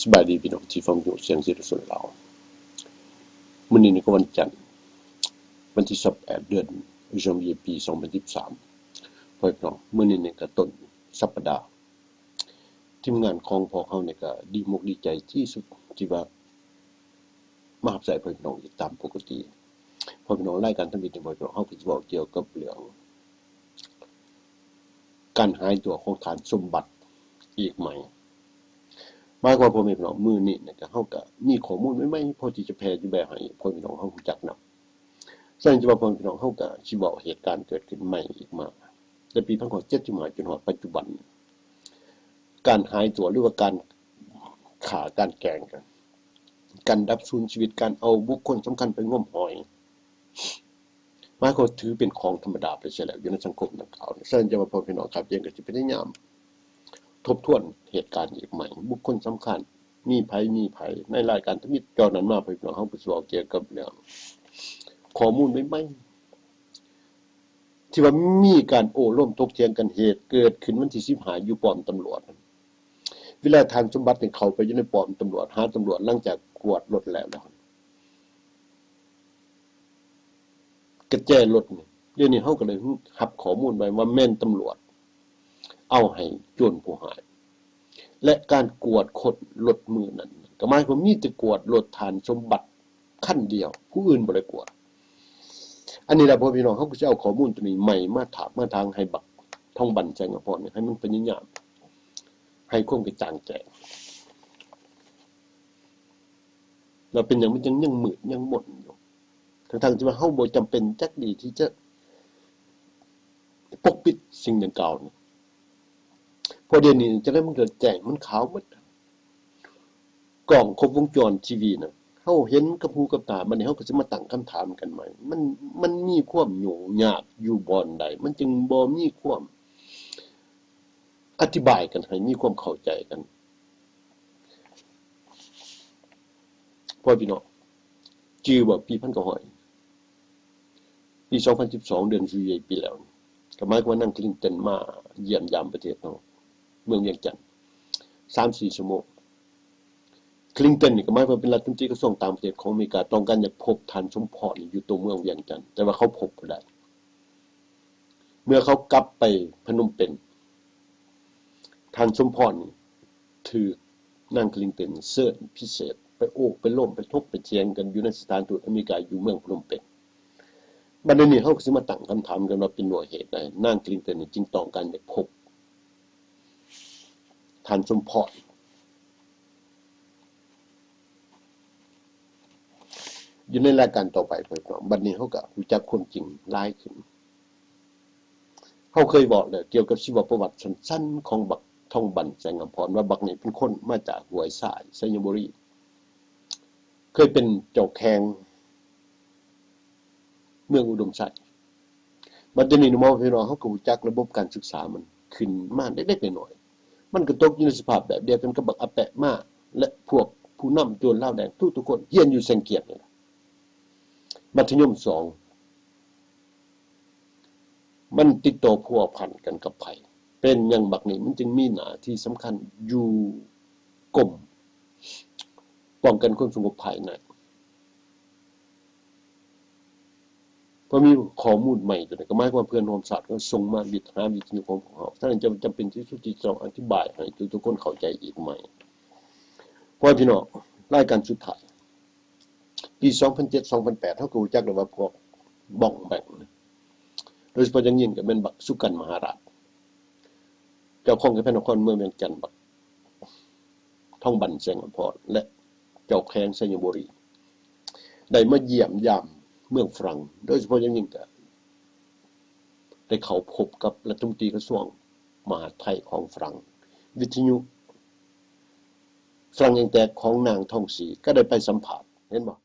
ສະບາຍດີພີ່ນ້ອງທີ່ຟັງວິທຍຸເອເຊຍເສລີສ່ວນລາວ. ມື້ນີ້ນີ້ກໍວັນຈັນ ວັນທີຊາວແປດ ເດືອນ Janvier ປີສອງພັນສິບສາມ. ພໍ່ແມ່ພີ່ນ້ອງ, ມື້ນີ້ນີ້ກໍຕົ້ນສັບປະດາ, ທີມງານຂອງພວກເຮົານີ້ກໍດີມົກດີໃຈທີ່ສຸດທີ່ວ່າມາຮັບໃຊ້ພໍ່ແມ່ພີ່ນ້ອງອີກຕາມປົກກະຕິ. ພໍ່ແມ່ພີ່ນ້ອງ, ລາຍການທຳອິດນີ້ ພໍ່ແມ່ພີ່ນ້ອງ, ເຮົາກໍຈະເວົ້າກ່ຽວກັບເລື່ອງ ການຫາຍຕົວຂອງທ່ານສົມບັດອີກໃໝ່. ໝາຍຄວາມວ່າ ພໍ່ແມ່ພີ່ນ້ອງ, ມື້ນີ້ນະ ເຮົາກະມີຂໍ້ມູນໃໝ່ໆ ພໍທີ່ຈະແຜ່ແບບໃຫ້ພໍ່ແມ່ພີ່ນ້ອງເຮົາຮູ້ຈັກນຳ. ສະນັ້ນຈະວ່າ ພໍ່ແມ່ພີ່ນ້ອງເຮົາກະຊິເວົ້າເຫດການເກີດຂຶ້ນໃໝ່ອີກມາ ແຕ່ປີພັນເກົ້າຮ້ອຍເຈັດສິບຫ້າ ຈົນຮອດປັດຈຸບັນ. ການຫາຍຕົວ ຫຼືວ່າການຂ້າ ການແກງກັນ, ການດັບສູນຊີວິດ, ການເອົາບຸກຄົນສຳຄັນໄປງມຫອຍ ມັນກໍຖືເປັນຂອງທຳມະດາໄປເສຍແລ້ວຢູ່ໃນສັງຄົມດັ່ງກ່າວນີ້. ສະນັ້ນຈະວ່າ ພໍ່ແມ່ພີ່ນ້ອງ, ຂ້າພະເຈົ້າເອງກໍຊິພະຍາຍາມທົບທວນເຫດການອີກໃໝ່, ບຸກຄົນສຳຄັນມີໃຜ ມີໃຜ ໃນລາຍການທຳອິດຈອກນັ້ນມາ. ພໍ່ແມ່ພີ່ນ້ອງ, ເຮົາກໍຊິເວົ້າກ່ຽວກັບເລື່ອງຂໍ້ມູນໃໝ່ໆ ທີ່ວ່າມີການໂອ້ລົມຖົກຖຽງກັນ, ເຫດເກີດຂຶ້ນວັນທີສິບຫ້າ ຢູ່ປ້ອມຕຳຫຼວດ. ເວລາທ່ານສົມບັດນີ້ເຂົ້າໄປຢູ່ໃນປ້ອມຕຳຫຼວດ, ຫາຕຳຫຼວດ, ຫຼັງຈາກກວດລົດແລ້ວ, ແລ້ວ ກະແຈລົດນີ້, ດຽວນີ້ເຮົາກໍໄດ້ຮັບຂໍ້ມູນໄວ້ວ່າແມ່ນຕຳຫຼວດເອົາໃຫ້ໂຈນຜູ້ຮ້າຍ ແລະ ການກວດຄົ້ນລົດມື້ນັ້ນ ກໍໝາຍຄວາມມີແຕ່ກວດລົດທ່ານສົມບັດຄັນດຽວ, ຜູ້ອື່ນບໍ່ໄດ້ກວດ. ອັນນີ້ລະ ພໍ່ແມ່ພີ່ນ້ອງ, ເຮົາກໍຊິເອົາຂໍ້ມູນໂຕນີ້ໃໝ່ມາຖາກມາຖາງໃຫ້ບັກທອງບັນ ແສງອຳພອນ ໃຫ້ມັນພະຍາຍາມໃຫ້ຄວາມກະຈ່າງແຈ້ງ ແລ້ວເປັນຫຍັງມັນຍັງ ຍັງມືດຍັງມົນຢູ່ ທັງໆທີ່ວ່າເຮົາບໍ່ຈຳເປັນຈັກດີ້ທີ່ຈະປົກປິດສິ່ງດັ່ງກ່າວນີ້. ເພາະດຽວນີ້ຈັ່ງໃດມັນກໍແຈ້ງ ມັນຂາວໝົດ. ກ້ອງຄົບວົງຈອນທີວີນະ ເຮົາເຫັນກັບຫູກັບຕາ, ບັດນີ້ເຮົາກໍຊິມາຕັ້ງຄຳຖາມກັນໃໝ່, ມັນ ມັນມີຄວາມຫຍຸ້ງຍາກຢູ່ບ່ອນໃດ ມັນຈຶ່ງບໍ່ມີຄວາມອະທິບາຍກັນໃຫ້ມີຄວາມເຂົ້າໃຈກັນ? ພໍ່ແມ່ພີ່ນ້ອງ ຈື່ບໍ່ ປີພັນເກົ້າຮ້ອຍ ປີສອງພັນສິບສອງ ເດືອນ Juillet ປີແລ້ວ ກໍໝາຍຄວາມວ່ານາງ Clinton ມາຢ້ຽມຢາມປະເທດເຮົາ ເມືອງວຽງຈັນ ສາມສີ່ຊົ່ວໂມງ. Clinton ນີ້ກໍໝາຍຄວາມເປັນລັດຖະມົນຕີກະຊວງຕ່າງປະເທດຂອງອາເມລິກາ ຕ້ອງການຢາກພົບທ່ານສົມພອນຢູ່ຕົວເມືອງວຽງຈັນ ແຕ່ວ່າເຂົາພົບບໍ່ໄດ້. ເມື່ອເຂົາກັບໄປພະນົມເປັນ ທ່ານສົມພອນນີ້ຖືກນາງ Clinton ເຊີນພິເສດໄປໂອ້ໄປລົມ ໄປຖົກໄປຖຽງກັນຢູ່ໃນສະຖານທູດອາເມລິກາຢູ່ເມືອງພະນົມເປັນ. ບັດນີ້ເຮົາກໍຊິມາຕັ້ງຄຳຖາມກັນວ່າເປັນດ້ວຍເຫດໃດ ນາງ Clinton ນີ້ຈຶ່ງຕ້ອງການຢາກພົບທ່ານສົມພອນ. ຢູ່ໃນລາຍການຕໍ່ໄປ ພໍ່ແມ່ພີ່ນ້ອງ, ບັດນີ້ເຮົາກໍຮູ້ຈັກຄວາມຈິງຫຼາຍຂຶ້ນ. ເຮົາເຄີຍບອກແລ້ວກ່ຽວກັບຊີວະປະຫວັດສັ້ນໆຂອງບັກທອງບັນ ແສງອຳພອນ ວ່າບັກນີ້ເປັນຄົນມາຈາກຫ້ວຍຊາຍ ໄຊຍະບູລີ, ເຄີຍເປັນເຈົ້າແຂວງເມືອງອຸດົມໄຊ. ບັດດຽວນີ້ເນາະ ພີ່ນ້ອງ ເຮົາກໍຮູ້ຈັກລະບົບການສຶກສາມັນຂຶ້ນມາເລັກໆນ້ອຍໆ ມັນກໍຕົກຢູ່ໃນສະພາບແບບດຽວກັນກັບບັກອາແປະມາ ແລະ ພວກຜູ້ນຳໂຈນລາວແດງທຸກໆຄົນ ຮຽນຢູ່ແຊງກຽນນີ້ລະ ມັດທະຍົມສອງ ມັນຕິດຕໍ່ພົວພັນກັນກັບໃຜ? ເປັນຫຍັງບັກນີ້ມັນຈຶ່ງມີໜ້າທີ່ສຳຄັນຢູ່ກົມປ້ອງກັນຄວາມສະຫງົບພາຍໃນ? ເພາະມີຂໍ້ມູນໃໝ່ຕົວນີ້ ກໍໝາຍຄວາມວ່າເພື່ອນຮ່ວມຊາດກໍສົ່ງມາວິດ ຫາວິທະຍຸຂອງພວກເຮົາ. ສະນັ້ນຈຳ ຈຳເປັນທີ່ສຸດທີ່ຈະຕ້ອງອະທິບາຍໃຫ້ທຸກໆຄົນເຂົ້າໃຈອີກໃໝ່. ພໍ່ແມ່ພີ່ນ້ອງ, ລາຍການສຸດທ້າຍ ປີສອງພັນເຈັດ ສອງພັນແປດ ເຮົາກໍຮູ້ຈັກແລ້ວວ່າພວກບ້ອງແບ້ງ ໂດຍສະເພາະຢ່າງຍິ່ງກໍແມ່ນບັກສຸກັນມະຫາລາດ ເຈົ້າຄອງແຂວງນະຄອນເມືອງວຽງຈັນ ບັກທອງບັນ ແສງອຳພອນ ແລະ ເຈົ້າແຂວງໄຊຍະບູລີ ໄດ້ມາຢ້ຽມຢາມເມືອງຝຣັ່ງ ໂດຍສະເພາະຢ່າງຍິ່ງກໍໄດ້ເຂົ້າພົບກັບລັດຖະມົນຕີກະຊວງມະຫາດໄທຂອງຝຣັ່ງ, ວິທະຍຸຝຣັ່ງຢ່າງແຕກຂອງນາງທອງສີ ກໍໄດ້ໄປສຳພາດ ເຫັນບໍ່?